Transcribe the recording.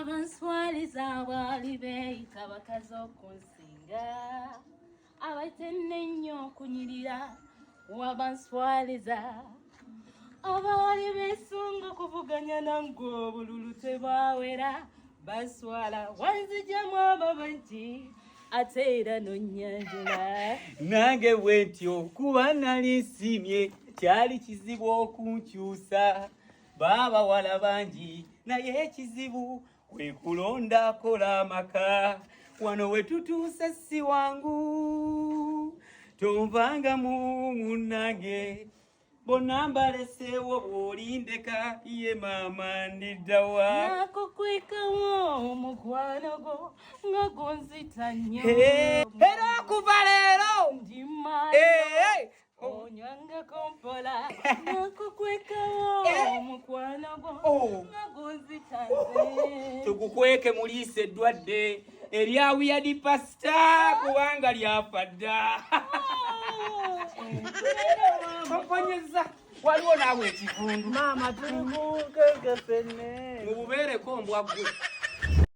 Wabanswaliza abaali beeyita bakazi okunsinga, abatenne ennyo okunyirira. Wabanswaliza abaali beesunga okuvuganya nange, obululu tebawera, baswala. Wanzijamu ababangi ate era nonnyanjula. Nange bwe ntyo, kuba nali nsiimye, kyali kizibu okunkyusa. Baabawala bangi, naye ekizibu kwe kulonda akola amaka. Wano we tutuuse si wangu, tonvangamu munnange. Bonna mbaleseewo, bw'olindeka ye maama ndiddawa? Nakukwekawo omukwano gwo nga gunzita nnyo. Era okuva leero Ndimayo onywangako mpola. Nakukwekawo omukwano gwo nga gunzita nze. Tukukweke muliisa eddwadde erya weird pastor, kubanga lyafa dda. Omponyeza, waliwo naawe ekivundu. Maama, tuli munkeke ffenne. Mububeereko, mbwa ggwe.